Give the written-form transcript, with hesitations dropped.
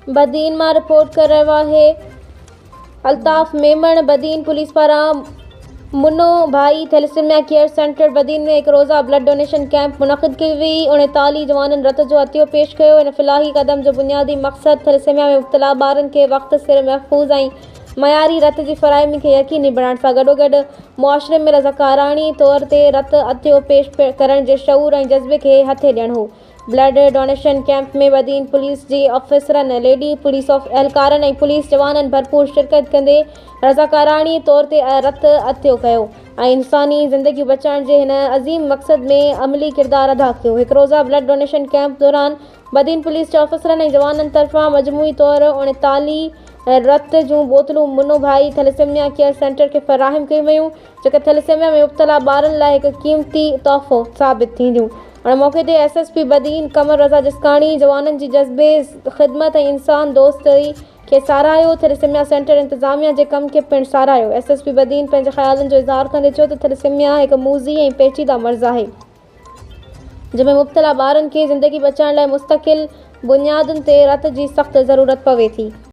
بدين مان رپورٽ ڪري رهيو آهي الطاف ميمڻ بدين پوليس پاران Munno Bhai thalassemia care centre Badin ۾ هڪ روزه بلڊ ڊونيشن ڪئمپ منعقد ڪئي وئي 39 جوانن رت جو عطيو پيش ڪيو ان فلاحي قدم جو بنيادي مقصد ٿيليسيميا ۾ مبتلا ٻارن کي وقت سر محفوظ ۽ معياري رت جي فراهمي کي يقيني بڻائڻ سان گڏوگڏ معاشري ۾ رضاڪاراڻي طور تي رت عطيو پيش ڪرڻ جي شعور ۽ جذبي کي هٿي ڏيڻ هو. Blood donation camp ۾ Badin police جي آفيسرن، ليڊي پوليس اهلڪارن ۽ پوليس جوانن ڀرپور شرڪت ڪندي رضاڪاراڻي طور تي رت عطيو ڪيو ۽ انساني زندگيون بچائڻ جي هن عظيم مقصد ۾ عملي ڪردار ادا ڪيو. هڪ روزه بلڊ ڊونيشن ڪئمپ دوران بدين پوليس جي آفيسرن ۽ جوانن طرفان مجموعي طور 39 رت جون بوتلون Munno Bhai thalassemia care centre کي فراهم ڪيون ويون، جيڪي ٿيليسيميا ۾ مبتلا ٻارن لاء هڪ قيمتي تحفو ثابت ٿينديون. ان موقعي تي S S P Badin Qamar Raza Jiskani جوانن جي جذبي خدمت ۽ انسان دوستي کي ساراهيو، ٿيليسيميا سينٽر انتظاميا جي ڪم کي پڻ ساراهيو. ايس ايس پي بدين پنهنجي خيالن جو اظهار ڪندي چيو ته ٿيليسيميا هڪ موذي ۽ پيچيده مرض آهي، جنهن ۾ مبتلا ٻارن کي زندگي بچائڻ لاء مستقل بنيادن تي رت جي سخت ضرورت پوي ٿي.